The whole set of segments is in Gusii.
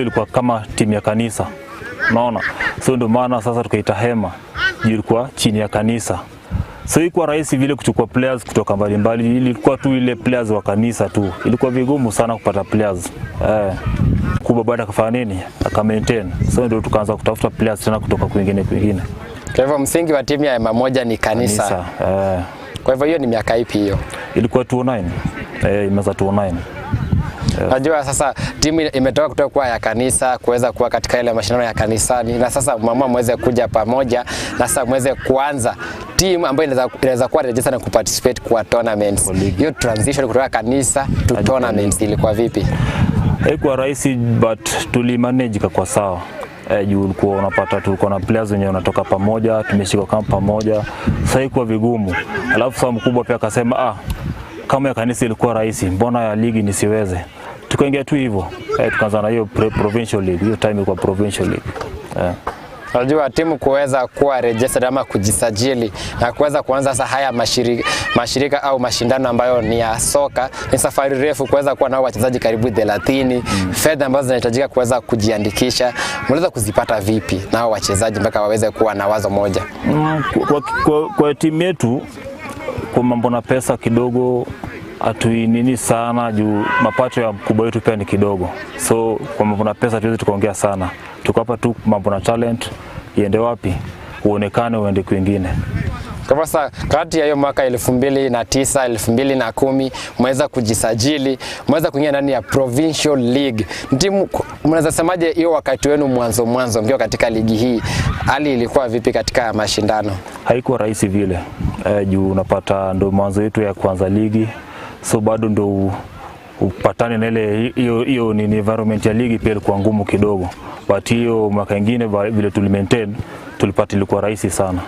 Ilikuwa kama timu ya kanisa, unaona, so ndio maana sasa tukaita Hema juu ilikuwa chini ya kanisa, so ilikuwa rahisi vile kuchukua players kutoka mbalimbali, ilikuwa tu ile players wa kanisa tu, ilikuwa vigumu sana kupata players eh. Kubwa baada akafanya nini, aka maintain, so ndio tukaanza kutafuta players tena kutoka kwingine kwingine. Kwa hivyo msingi wa timu ya Hema Moja ni kanisa. Kanisa eh. Kwa hivyo hiyo ni miaka ipi hiyo? Ilikuwa 2009 eh, imeanza 2009. Najua sasa timu imetoka kutoka kuwa ya kanisa kuweza kuwa katika ile mashindano ya kanisani, na sasa mama mweze kuja pamoja na sasa mweze kuanza timu ambayo inaweza inaweza kuwa register na kuparticipate kwa tournaments. Kwa ligi. Hiyo transition kutoka kanisa to Hadi tournaments ilikuwa vipi? Haikuwa rahisi but tulimanage ikakuwa sawa. Eh, juu ulikuwa unapata tulikuwa na players wenye wanatoka pamoja, tumeshika kama pamoja. Sasa haikuwa vigumu. Alafu sasa mkubwa pia akasema ah, kama ya kanisa ilikuwa rahisi, mbona ya ligi nisiweze? Tukaingia tu hivyo. Eh, tukaanza na hiyo pre- provincial league. Hiyo time ilikuwa provincial league. Eh. Unajua timu kuweza kuwa registered ama kujisajili na kuweza kuanza sasa haya mashirika, mashirika au mashindano ambayo ni ya soka ni safari refu, kuweza kuwa nao wachezaji karibu 30 mm. Fedha ambazo zinahitajika kuweza kujiandikisha, mnaweza kuzipata vipi nao wachezaji mpaka waweze kuwa na wazo moja? Mm, kwa, kwa, kwa, kwa timu yetu kwa mambo na pesa kidogo hatuinini sana juu mapato ya mkubwa wetu pia ni kidogo, so kwa mambo na pesa tuwezi tukaongea sana. Tuko hapa tu mambo na talent, iende wapi uonekane, uende kwingine. Kwa hivyo sasa kati ya hiyo mwaka 2009 2010 mweza kujisajili, mweza kuingia ndani ya Provincial League. Timu mnaweza semaje hiyo wakati wenu mwanzo mwanzo mkiwa katika ligi hii, hali ilikuwa vipi katika mashindano? Haikuwa rahisi vile eh, juu unapata ndo mwanzo yetu ya kuanza ligi, so bado ndo u- upatane na ile hiyo hiyo nini environment ya ligi pia ilikuwa ngumu kidogo, but hiyo mwaka ingine vile tuli maintain tulipata ilikuwa rahisi sana.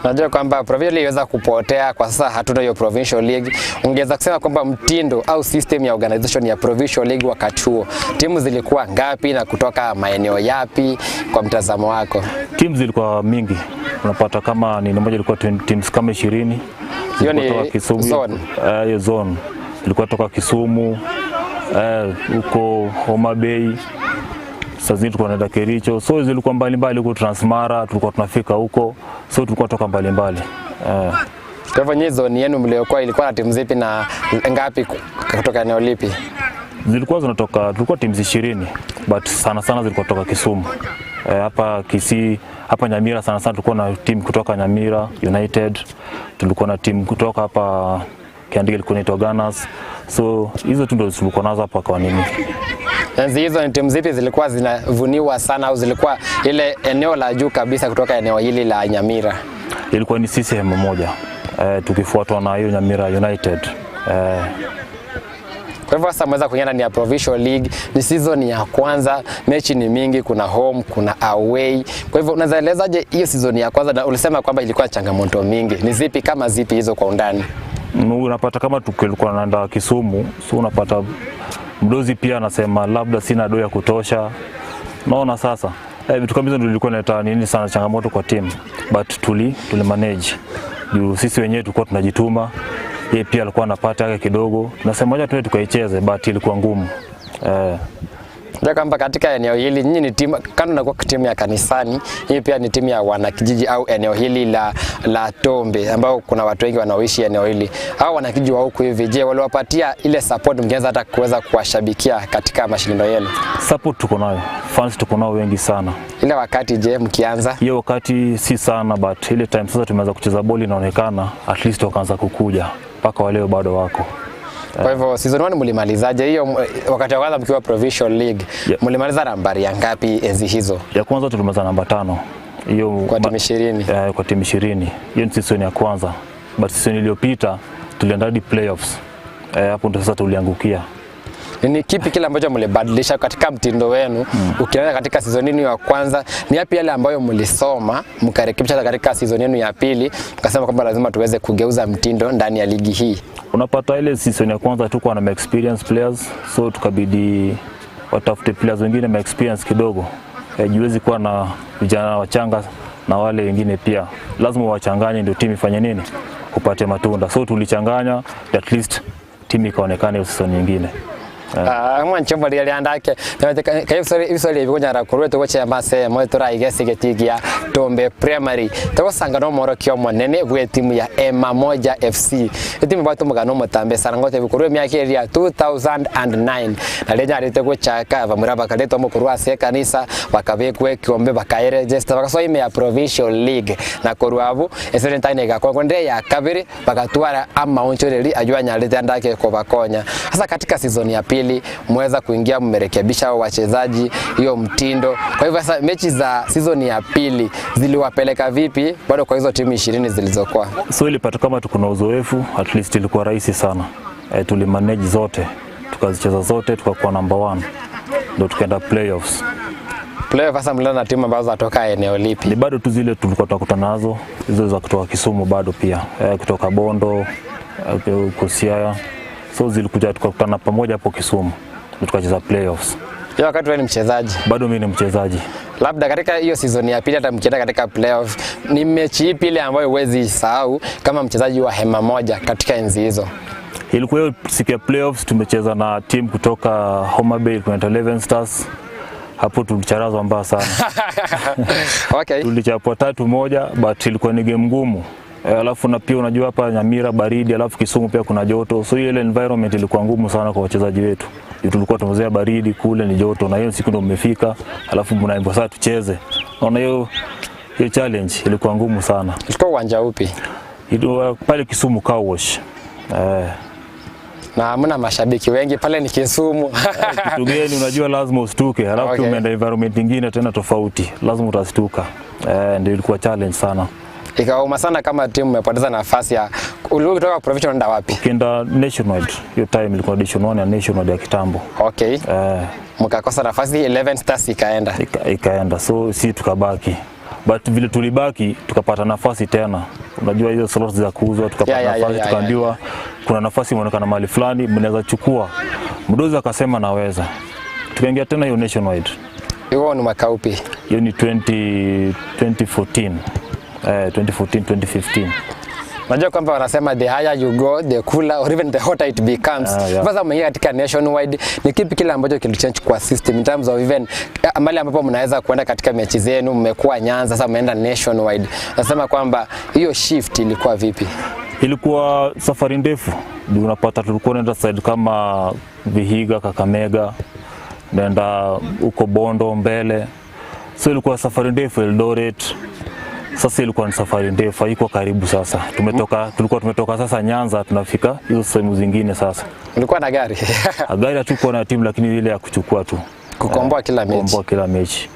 Najua kwamba Provincial League iliweza kupotea kwa sasa, hatuna hiyo Provincial League. Ungeweza kusema kwamba mtindo au system ya organization ya Provincial League wakati huo, timu zilikuwa ngapi na kutoka maeneo yapi kwa mtazamo wako? Teams zilikuwa mingi, unapata kama nini moja ilikuwa 20 teams kama 20 Hiyo ni Zilikuwa toka Kisumu, zone. eh, hiyo zone ilikuwa toka Kisumu eh, huko Homa Bay, saa zingine tulikuwa tunaenda Kericho, so zilikuwa mbalimbali huko Transmara tulikuwa tunafika huko, so tulikuwa toka mbalimbali eh. Kwa hivyo nyinyi zone yenu mliokuwa ilikuwa na timu zipi na ngapi kutoka eneo lipi? Zilikuwa zinatoka, tulikuwa teams 20 but sana sana zilikuwa toka Kisumu Eh, hapa Kisii, hapa Nyamira sana sana tulikuwa na timu kutoka Nyamira United, tulikuwa na timu kutoka hapa Kiandike ilikuwa inaitwa Gunners. So hizo tu ndio tulikuwa nazo hapa kwa nini. Enzi hizo ni timu zipi zilikuwa zinavuniwa sana au zilikuwa ile eneo la juu kabisa kutoka eneo hili la Nyamira? Ilikuwa ni sisi hema moja eh, tukifuatwa na hiyo Nyamira United eh, Kwa hivyo sasa mweza kuingia ndani ya Provincial League, ni season ya kwanza, mechi ni mingi, kuna home, kuna away. Kwa hivyo unaweza elezaje hiyo season ya kwanza, na ulisema kwamba ilikuwa changamoto mingi, ni zipi kama zipi hizo kwa undani? Unapata kama tukilikuwa naenda Kisumu, so unapata mdozi pia anasema labda sina do ya kutosha. Naona sasa eh, vitu kama hizo ndio ilikuwa inaleta nini sana changamoto kwa timu, but tuli tuli manage juu sisi wenyewe tulikuwa tunajituma, yeye pia alikuwa anapata yake kidogo, tunasema moja tuende tukaicheze, but ilikuwa ngumu eh. Ndio kwamba katika eneo hili nyinyi ni timu kando na kuwa timu ya kanisani, hii pia ni timu ya wanakijiji au eneo hili la, la Tombe ambao kuna watu wengi wanaoishi eneo hili. Hao wanakijiji wa huku hivi, je, waliwapatia ile support mkianza hata kuweza kuwashabikia katika mashindano yenu? Support tuko nayo, fans tuko nao wengi sana. Ile wakati je, mkianza Hiyo wakati si sana, but ile time sasa tumeanza kucheza boli inaonekana at least wakaanza kukuja mpaka waleo bado wako. Kwa hivyo season 1 mlimalizaje hiyo wakati wa kwanza mkiwa Provincial League? Yeah. Mlimaliza nambari ya ngapi enzi hizo? Ya kwanza tulimaliza namba tano hiyo Kwa timu 20. Eh, kwa timu 20. Hiyo ni season ya kwanza, but season iliyopita tulienda hadi playoffs. Eh, hapo ndo sasa tuliangukia. Ni kipi kile ambacho mlibadilisha katika mtindo wenu mm. ukianza katika season yenu ya kwanza? Ni yapi yale ambayo mlisoma mkarekebisha hata katika season yenu ya pili, mkasema kwamba lazima tuweze kugeuza mtindo ndani ya ligi hii? Unapata ile season ya kwanza tukuwa na experience players, so tukabidi watafute players wengine ma experience kidogo. Eh, juwezi kuwa na vijana wachanga na wale wengine pia, lazima wachanganye ndio timu ifanye nini, upate matunda. So tulichanganya, at least timu ikaonekana hiyo season nyingine. Ah, mwanche omorigereria ande ake, ebisori ebi bikonyara korwa togochia ase eyemo toraiga ase egetii gia Tombe Primary. Togosanga nomworokia omonene bw'etimu ya Ema Moja FC. Etimu ebwate omogano omotambe sana ngotebi korwa emiaka eria 2009 nario enyarete gochaka abamura bakaretwa amo korwa ase ekanisa bakabekwa ekiombe bakaeregister bagasoa ime ya Provincial League na korwa abwo ase entang'ani egakora korende eya kabere Bagatwara amaonchoreri ayio anyarete ande ake kobakonya. Sasa katika season ya pili mweza kuingia mmerekebisha hao wachezaji hiyo mtindo. Kwa hivyo sasa mechi za season ya pili ziliwapeleka vipi bado kwa hizo timu 20 zilizokuwa? So ilipata kama tuko na uzoefu, at least ilikuwa rahisi sana. E, tulimanage zote tukazicheza zote tukakuwa number one, ndio tukaenda playoffs. Playoff sasa mlienda na timu ambazo zatoka eneo lipi? Ni bado tu zile tulikuwa tunakutana nazo hizo za kutoka Kisumu bado pia e, kutoka Bondo eh, Kusiaya, so zilikuja tukakutana pamoja hapo Kisumu tukacheza playoffs. Hiyo wakati wewe ni mchezaji? Bado mimi ni mchezaji. Labda katika hiyo season ya pili hata mkienda katika playoff, ni mechi ipi ile ambayo huwezi sahau kama mchezaji wa hema moja katika enzi hizo? Ilikuwa hiyo siku ya playoffs tumecheza na timu kutoka Homa Bay ilikuwa inaitwa Eleven Stars. Hapo tulicharazwa mbaya sana. Okay. Tulichapwa 3-1 but ilikuwa ni game ngumu. Alafu na pia unajua hapa Nyamira baridi, alafu Kisumu pia kuna joto, so ile environment ilikuwa ngumu sana kwa wachezaji wetu. Juu tulikuwa tumezoea baridi, kule ni joto, na hiyo siku ndio mmefika, alafu mnaambiwa sasa tucheze. Naona hiyo challenge ilikuwa ngumu sana. Ilikuwa uwanja upi? Ilikuwa pale Kisumu Car Wash. Na hamna mashabiki wengi pale ni Kisumu. Kitu gani unajua lazima usituke, alafu umeenda environment nyingine tena tofauti, lazima utastuka. Ndio ilikuwa challenge sana. Ikauma sana kama timu imepoteza nafasi ya ulikuwa kutoka provincial unaenda wapi? Ukienda nationwide, hiyo time ilikuwa division 1 ya nationwide ya kitambo. Mkakosa nafasi 11 Stars ikaenda. Ikaenda, so si tukabaki. But vile tulibaki tukapata nafasi tena. Unajua hizo slots za kuuzwa tukapata nafasi, tukaambiwa kuna nafasi imeonekana mahali fulani mnaweza chukua. Mdozi akasema naweza. Tukaingia tena hiyo nationwide. Hiyo ni mwaka upi? Hiyo ni 2014. 2014, 2015. Unajua kwamba wanasema the higher you go the cooler or even the hotter it becomes. Sasa umeingia katika nationwide, ni kipi kile ambacho kilichange kwa system in terms of even mahali ambapo mnaweza kuenda katika mechi zenu, mmekuwa Nyanza sasa mmeenda nationwide. Nasema kwamba hiyo shift ilikuwa vipi? Ilikuwa safari ndefu. Ndio unapata tulikuwa tunaenda side kama Vihiga, Kakamega, naenda huko Bondo mbele. So ilikuwa safari ndefu Eldoret. Sasa ilikuwa ni safari ndefu, haikuwa karibu sasa. Tulikuwa tumetoka sasa Nyanza tunafika hizo sehemu zingine sasa. Ulikuwa na gari? Gari hatukuwa na timu lakini ile ya kuchukua tu. Kukomboa kila mechi. Kukomboa kila mechi.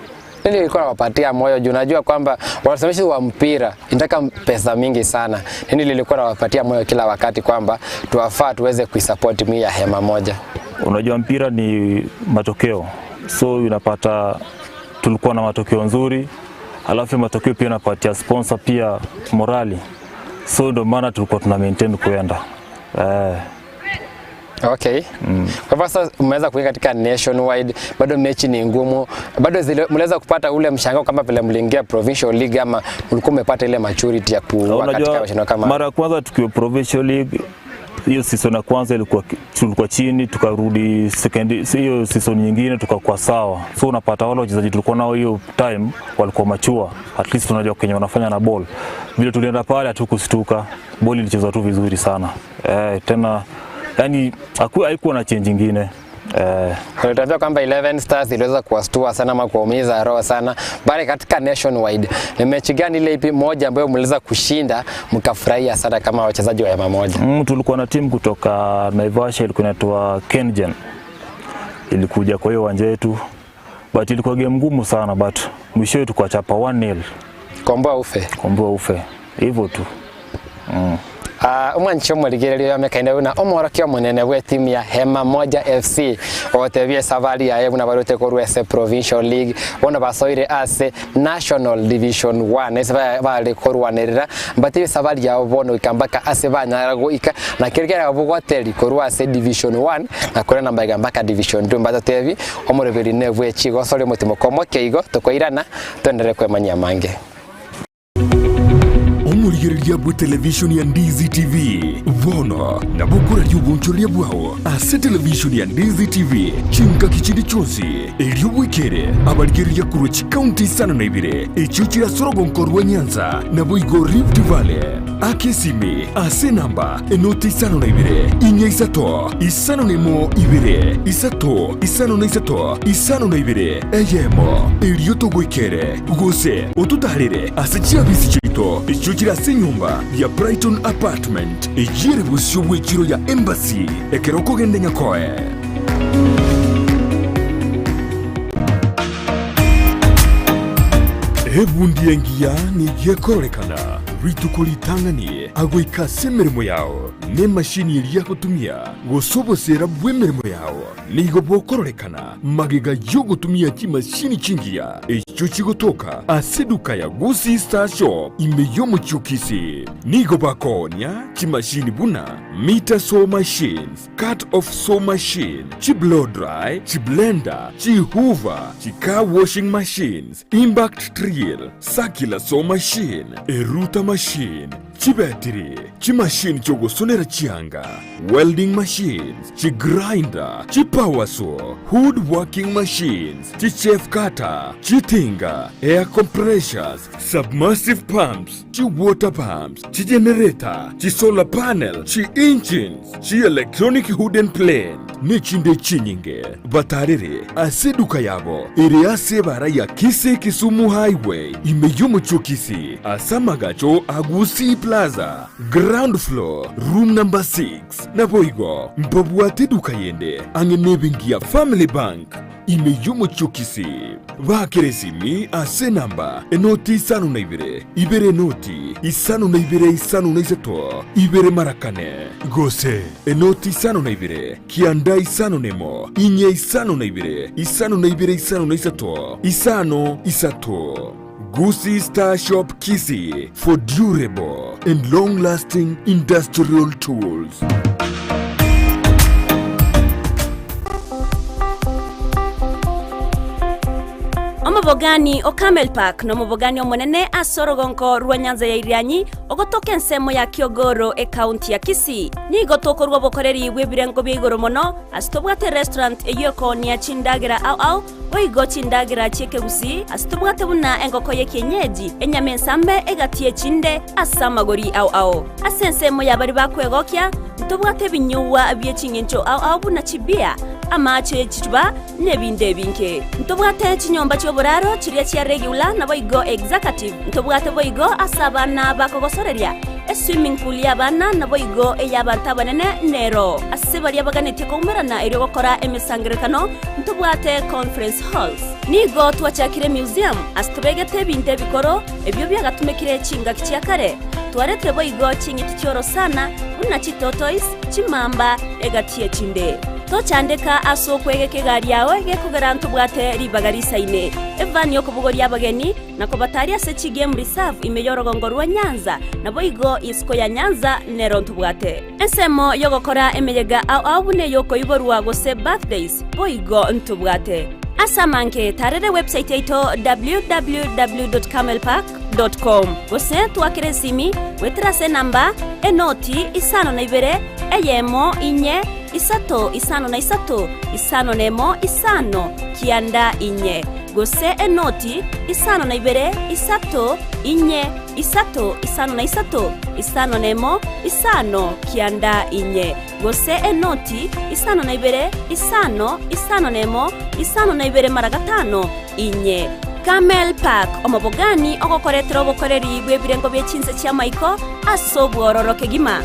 Nini ilikuwa inawapatia moyo juu unajua kwamba wasimamizi wa mpira inataka pesa mingi sana. Nini lilikuwa inawapatia moyo kila wakati kwamba tuwafaa tuweze kuisupport timu ya hema moja? Unajua mpira ni matokeo. So unapata tulikuwa na matokeo nzuri, alafu matokeo pia inapatia sponsor pia morali. So ndio maana tulikuwa tuna maintain kuenda. Kwa hivyo sasa umeweza kuingia katika nationwide, bado mechi ni ngumu, bado mliweza kupata ule mshangao kama vile mliingia provincial league ama ulikuwa umepata ile maturity ya kuwa Unajua, katika mashindano kama mara ya kwanza tukiwa provincial league, hiyo season ya kwanza tulikuwa chini, tukarudi second, hiyo season nyingine tukakuwa sawa. So unapata wale wachezaji tulikuwa nao hiyo time walikuwa mature, at least tunajua kenye wanafanya na ball. Vile tulienda pale hatukustuka, ball ilichezwa tu vizuri sana. Tena yani haikuwa na change nyingine. Ulituambia kwamba 11 Stars iliweza kuwastua sana ama kuwaumiza roho sana. Bali katika nationwide ni mechi gani ile ipi moja ambayo mliweza kushinda mkafurahia sana kama wachezaji wa Hema Moja? Tulikuwa na timu kutoka Naivasha ilikuwa inaitwa Kengen. Ilikuja kwa hiyo uwanja wetu. But ilikuwa game ngumu sana but mwishowe tukachapa 1-0. Komboa ufe. Komboa ufe. Hivyo tu. Umwancho mwerigererio ya mekaine una omorokio munene we timu ya Hema Moja FC otebie safari yaye buna barute korwa ase Provincial League bono basoire ase National Division 1 ase bari korwanerera mbatebie safari yabo bono goika mpaka ase banyara goika na keri kera bogwateri korwa ase Division 1 na kore namba iga mpaka Division 2 mbatebi omoroberi ne bwe chigo sore motimo komoke igo tokoirana twenderere kwemanyia mange. Omorigereria bw'etelevishoni ya Ndizi TV bono nabo okoraria obonchoreria bwao ase televishoni ya Ndizi TV chingaki chinde chionsi, erio bwekere abarigereria korwa chikaunti isano na ibere echio chire ase orogonko rwa Nyanza naboigo Rift Valley. Aka esimi ase enamba enoti isano na ibere, inya isato, isano na emo ibere, isato, isano na isato, isano na ibere, eyemo, erio togoikere, gose ototaarere ase chiabisi chiaito echio chire ase enyomba ya Brighton Apartment, eyio ere bosio bw'echiro ya Embassy, ekero okogenda Nyakoe. Ebundi engiya nigo ekororekana rituko ritang'ani agoika ase emeremo yao, na emashini eria agotumia, gose oboseera bw'emeremo yao nigo bokororekana magega y'ogotumia chimashini chingiya echio chigotoka ase eduka ya Gusii Star Shop ime y'omochie o Kisii. Nigo bakoonia chimashini buna meter saw machines, cut off saw machine, chi-blow dry, chi-blender, chi-hoover, chi-car washing machines, impact drill, circular saw machine, erouter machine, chibetiri, chimashini chi'ogosonera chianga, welding machines, chigrinder, chipower saw, wood working machines, chichaff cutter, chitinga, air compressors, submersive pumps, chi-water pumps, chigenerator, chisolar panel, chi-engines, chi-electronic wooden plane, nechinde chinyinge. Batarere ase eduka yabo ere ase ebara ya Kisii Kisumu Highway ime y'omochie o Kisii ase amagacho a Gusii Plaza, ground floor, room number 6. Naboigo mbabwate eduka yende ang'e nebenki ya Family Bank ime y'omochie o Kisii. Baakere esimi ase enamba enoti isano na ibere, ibere enoti isano na ibere isano na isato, ibere mara kane, gose enoti isano na ibere, kianda isano nemo, inye isano na ibere, isano na ibere isano na isato, isano isato. Gusii Star Shop Kisii for durable and long-lasting industrial tools. Omobogani o Camel Park nomobogani omonene ase orogonko rwa Nyanza ya Irianyi ogotoka ensemo ya Kiogoro ekaunti ya Kisii. Nigo tokorwa obokoreri bw'ebirengo bia igoro mono ase tobwate restaurant eyio ekoonia chindagera ao ao boigo chindagera chi'ekegusii ase tobwate buna engoko y'ekienyeji, enyama ensambe egati y'echinde ase amagori ao ao. Ase ensemo ya baria bakwegokia ntobwate ebinyugwa bie ching'encho ao ao buna chibia, amaache ye chichuba, nebinto ebinge. Ntobwate chinyomba chi'oboraro chiria chia regular naboigo executive. Ntobwate boigo ase abana bakogosoreria, eswimming pool y'abana naboigo ey'abanto abanene nero. Ase baria baganetie koumerana erio gokora emesangererekano, ntobwate conference halls. Nigo twachakire museum ase tobegete ebinto ebikoro ebio biagatumekire chingaki chia kare. Twaretire boigo ching'iti chi'orosana buna chitortoise, chimamba, egati y'echinde. Tochandeka ase okwegeka egari yao gekogera ntobwate ribaga risaine. Evani y'okobogoria abageni na kobataaria ase chigame reserve ime y'orogongo rwa Nyanza, naboigo isiko ya Nyanza nero ntobwate. Ensemo y'ogokora emeyega ao ao buna ey'okoiborwa gose birthdays boigo ntobwate. Ase amange tarera ewebsite yaito www.camelpark.com gose twakere esimi goetera ase enamba enoti isano na ibere eyemo inye isato isano na isato, isano nemo isano, kianda inye, gose enoti isano na ibere, isato, inye, isato, isano na isato, isano nemo, isano, kianda inye, gose enoti isano na ibere, isano, isano nemo, isano na ibere mara gatano, inye. Camel Park, omobogani ogokoretera obokoreri bw'ebirengo bie chinse chi'amaiko ase obwororo kegima.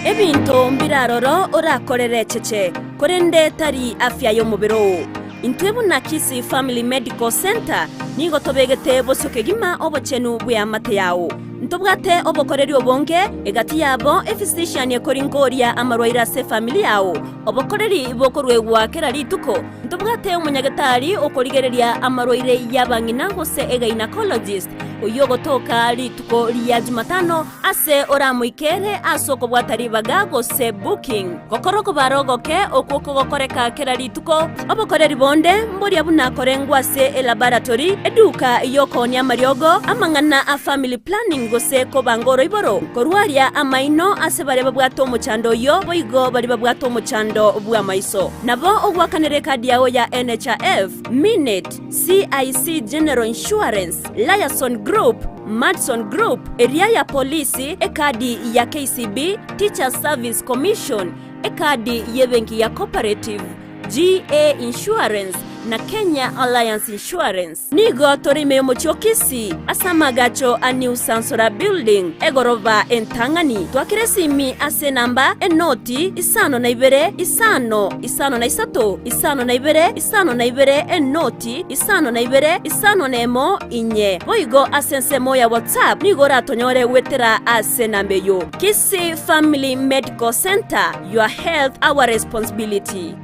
Ebinto mbire aroro orakorere echeche, korende tari afya y'omobere oo. Intwe buna Kisii Family Medical Centre nigo tobegete bosio kegima obochenu bw'eamate yao. Ntobwate obokoreri obonge, egati yabo ephysician ekoringoria amarwaire ase efamiri yao, obokoreri bokoruegwa kera rituko. Ntobwate omonyagetari okorigereria amarwaire y'abang'ina gose egynecologist. oyio ogotoka rituko ria Jumatano ase oramoikere ase okobwata ribaga gose booking. Gokora okobara ogoke okwo kogokoreka kera rituko, obokoreri bonde mboria buna korengwa ase elaboratory, eduka y'okoonia amariogo, amang'ana a family planning gose kobanga oroiboro, korwaria amaino ase baria babwate omochando oyio boigo baria babwate omochando bw'amaiso. Nabo ogoakanera ekadi yao ya NHIF, Minute, CIC General Insurance, Liason Group, Madison Group, eria ya Polisi, ekadi ya KCB, Teachers Service Commission, ekadi y'ebenki ya Cooperative, GA Insurance, na Kenya Alliance Insurance. Nigo tore ime y'omochie o Kisii ase amaagacho a New Sansora Building, egoroba entang'ani. Twakera esimi ase enamba enoti 52 5 53 52 52 enoti 52 51 inye. Boigo ase ensemo ya WhatsApp nigo oratonyore goetera ase enamba eyio. Kisii Family Medical Centre, your health our responsibility.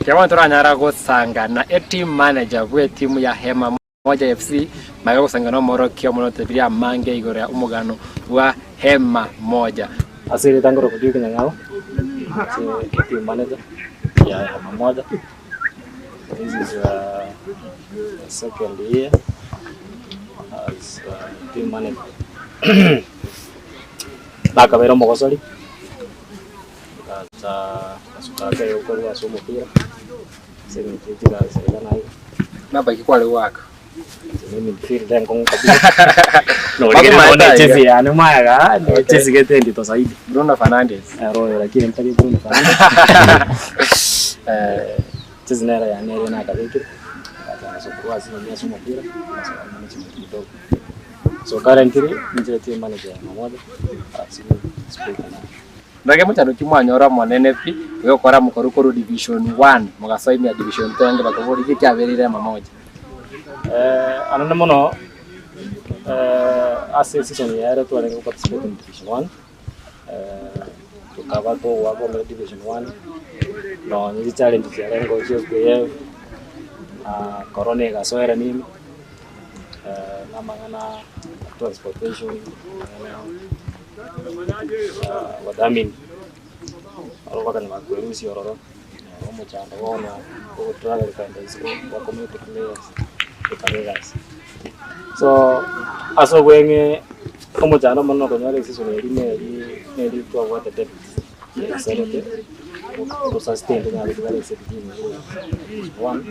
Ekero bono toranyara gosangana eteam manager bw'etimu ya Hema Moja FC maiga gosangana omorokia omono otebirie amange igoro ya omogano bwa Hema Moja. Ase erieta nkorokwa Duke Nyang'au, inche team manager ya Hema Moja. This is the second year as team manager. Nakabeire omogosori, ngacha ngasuka ake korwa ase omopira, ase eng'encho ye chigasi iga na iga. Namba ki kware goaka? Inche ne midfielder enkong'u kabisa. Norigereria bono echesi yane magega, ne echesi gete endito zaidi. Bruno Fernandes. Ero oyo lakini ntari Bruno Fernandes. Echesi nero yane eria nakabekire, ngacha ngasoka korwa ase ase omopira, ngasoka management kidogo. So currently, ninche team manager ya Mamoja, as we speak now. Ndage mochando ki mwanyora omonene pi, ogokora mokorwa korwa division one mogasoa ime ya division two enge bakobori ki kiabereire Hema Moja? Anene mono ase eseason yaye twarenge go participate in division one, tokaba togoaka omere division one, nonye chichallenge chiarenge oo chia SPF, corona egasoera nime, na amang'ana transportation, amang'ana wadhamini, aro bakanya bakwerusia ororo, noro omochando bono ogotravel kogenda isiko gwa community players ekaba egasi. So ase obweng'e omochando omonene okonyora eseason eria neri neri twabwate debt yaserete tosustain tonyare gotigara ase team one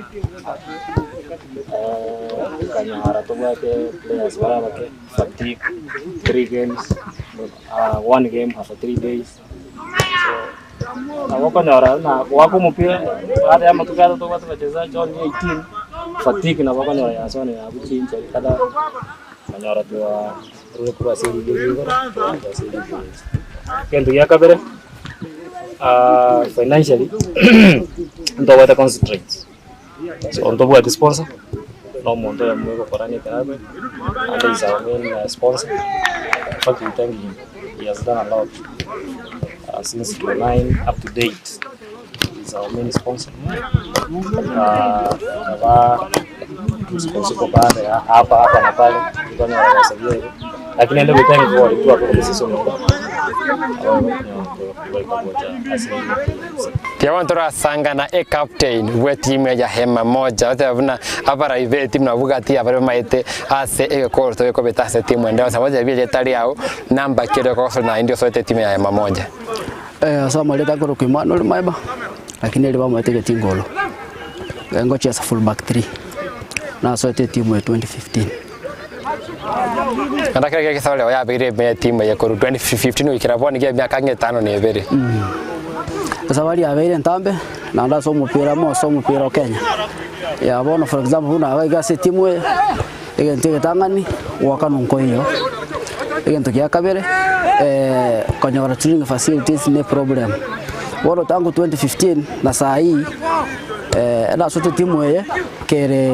okanyora tobwate players bare abake fatigue three games one game after 3 days so nabo okonyora buna goaka omopira baada ya amatuko atato tobwate wachezaji only 18 fatigue nabo okonyora yasonire yabuchinchari kadhaa okonyora twarure korwa ase erigi eria igoro twacha ase erigi eye. Egento gia kabere financially ntobwate constraints so ntobwati sponsor na omonto oyomo ogokora na eclub naende is our main sponsor in fact we thank him he has done a lot since 2009 up to date he is our main sponsor akaba msukosuko baada ya hapa hapa na pale tukanyora basabia igo lakini ende we thank God twakora season Tiago turasangana e captain bwe timu ya Hema Moja ote buna abarai be timu nabugati abare maete ase egekoro tobekobeta ase timu ende ase moja bile tari ao namba kire ko na ndio sote timu ya Hema Moja. Ase amareta akorokwa Emmanuel Maiba, lakini eri bamaete Getingolo. Ngochesa full back 3. Nasoete etimu ya 2015. Nanda kire gĩthore yabeire me timu ya koru 2015 wikira boni gĩa miaka ng'etano na ebere. Esabari yabeire entambe, naende ase omopira mose omopira o Kenya. Ya bono for example buna iga iga ase etimu eye, egento egetang'ani, goakana nkoiyo. Egento gia kabere, Konyora training facilities ne problem. Bono tangu 2015 na saa hii nasoete timu eye kere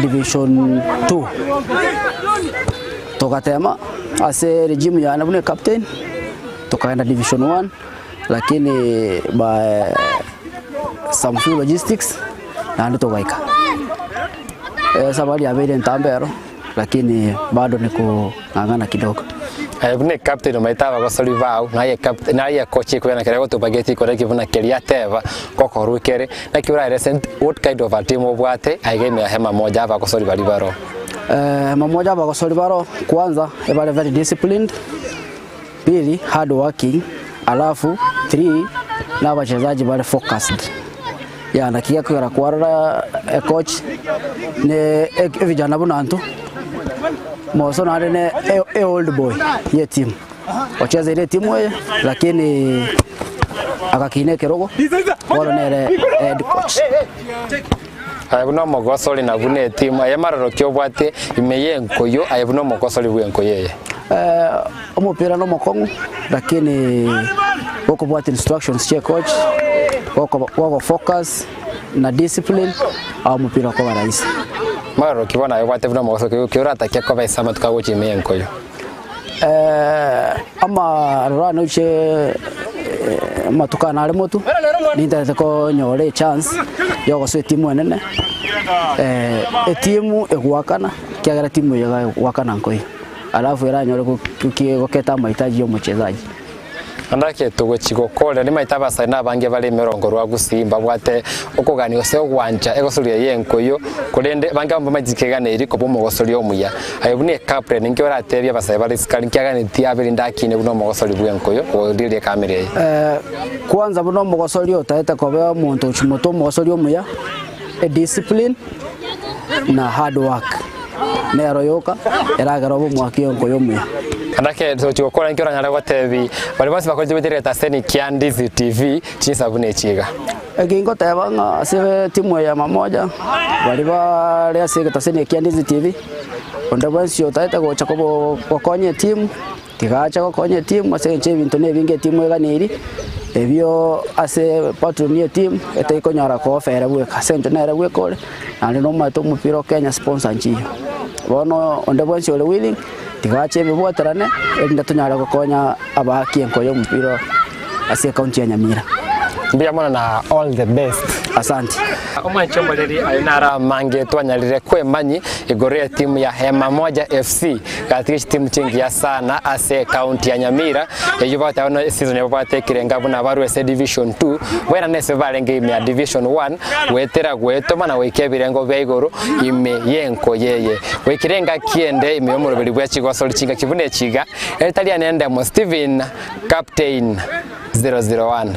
division 2 togatema ase regime yane buna ecaptain tokagenda division 1 lakini by some few logistics naende togaika. Esabari yabeire entambe ero. Lakini bado nikung'ang'ana kidogo. Aye buna ecaptain omaete abagosori bao, naye ecaptain naye ecoach ekwegena keria agotobagetie rikori eki buna keria ateba gokorwa kere, naki oraerese nti what kind of a team obwate aiga ime ya hema moja abagosori baria baroo? Hema moja abagosori baroo, kwanza ebare very disciplined, pili hard working, alafu three na abachezaji bare focused. Yeah, naki gekogera kwarora ecoach ne evijana buna intwe, moso naende ne e old boy ye etimu, ochezeire etimu eye lakini agakina ekerogo, bono nere head coach. Aye buna omogosori na buna etimu, aye maroro ki obwate ime y'enkoyo, aye buna omogosori bw'enkoyo eye? Omopira nomokong'u lakini gokobwata instructions chie coach, gogo focus na discipline ao omopira okoba rahisi. Maroro ki bono aye obwate buna omogoso ki oratakia koba ase amatuko agocha ime y'enkoyo? Amaroro ane oche amatuko ane are motu, nintaete konyora echance ya ogosoa etimu enene, etimu egoakana ekiagera timu eye iga egoakana nkoiyo. Alafu eranyore goketa amahitaji ya omochezaji. Naende ake togochia gokoorera, nimaete abasae na abange bare emerongo rwa gusii mbabwate okogania gose ogwancha egosoria y'enkoyo, korende abange mbamaeti keganeiri koba omogosoria omuya. Aye buna ecaptain, ninki oratebie abasae bare isiko aria nkiaganetie abe rinde akine buna omogosori bw'enkoyo korigereria ekamera eye? Kwanza buna omogosori otaete koba omonto ochia motwe omogosori omuya, ediscipline na hard work. Nero yoka eragere obe omwaki onkoyo omuya. Naende ake togochia gokora inki oranyare gotebi baria bonsi bakorete goetera egetaseni kia Ndizi TV chinsa buna echi iga? Eki ngoteba ng'a ase etimu eye ya Mamoja, baria bare ase egetaseni eki kia Ndizi TV, onde bwensi otaete gocha kobo gokonya etimu, Tiga ache gokonya etimu ase engencho y'ebinto nebinge etimu eganeiri, ebio ase patron y'etimu etaikonyora koofa ere bweka ase eng'encho nere bweka ore, naende nomanyete omopira o Kenya sponsor nchiyo. Bono onde bwensi ore willing, tiga ache ebibwaterane erinde tonyare gokonya abaaki enko y'omopira ase ecounty ya Nyamira. Mbuya mono na all the best. Asante. Omwanchi omoreri aye naro amange twanyarire kwemanyi igoro y'etimu ya Hema Moja FC gatiga chitimu chingiya sana ase ecounty ya Nyamira eyio bagoteba buna eseason yabo batekire enga buna barwe ase division 2 boira nese barenge ime ya division 1 goetera goetoma na goika ebirengo bia igoro ime y'enkoyo eye goikera engaki ende ime y'omoroberi bwe chigosori chingaki buna echiga eritari ane endemo Stephen Captain 001.